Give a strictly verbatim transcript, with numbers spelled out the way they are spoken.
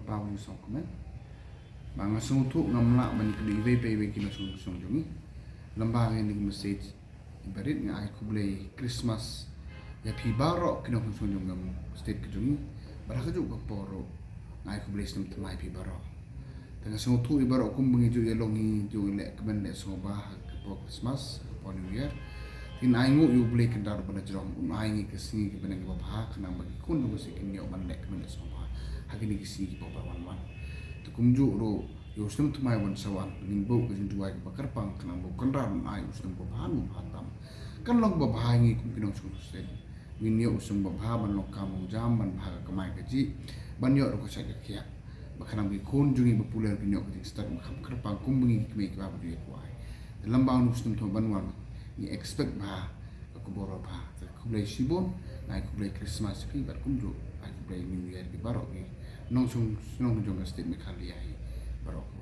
Pawliu Songkmen. Ba nga sngewthuh ngam lah ban ïakynduh iwei pa iwei ki nongshong shnong jong ngi. Lyngba kane ka message barit nga ai khublei Christmas ïa phi baroh ki nongshong shnong jong ka state ka jong ngi. Bad ha kajuh ka por ruh nga ai khublei snem thymmai ïa phi baroh. Te nga sngewthuh ïa baroh kumba ngi ju ïa long ngi ju leh kmen leh sngewbha ha ka por Christmas, ha ka por New Year. Te ngi ai nguh ïa U Blei Kynrad ba la jrong un ai ngi ka sngi kaba nang kaba bha khnang ba ki khun jong ka state kin ïoh ban leh kmen leh sngewbha ha kine ki sngi kiba wan wan. Te kumjuh ruh ïa u snem thymmai ban sa wan ngin buh ka jingduwai kaba kyrpang khnang ba U Kynrad un ai u snem kaba bha, kaba bha tam. Kan long kaba bha ïa ngi kum ki nongshong state. Ngin ïoh u snem ba bha ban long kam long jam, ban bha ka kamai kajih, ban ïoh ruh ka shait ka khiah. Ba khnang ba ki khun jong ngi ba pule ruh kin ïoh ka jingstad ba kham kyrpang kumba ngi ki kmie ki kpa ba ju ïakwai. Te lyngba une u snem thymmai ban wan ngi expect bha ka khubor ba bha. Te khublei shibun, nga ai khublei Christmas ïa phi bad kumjuh ai khublei New Year ïa phi baroh ki nongshong shnong jong ka state Meghalaya hi baroh.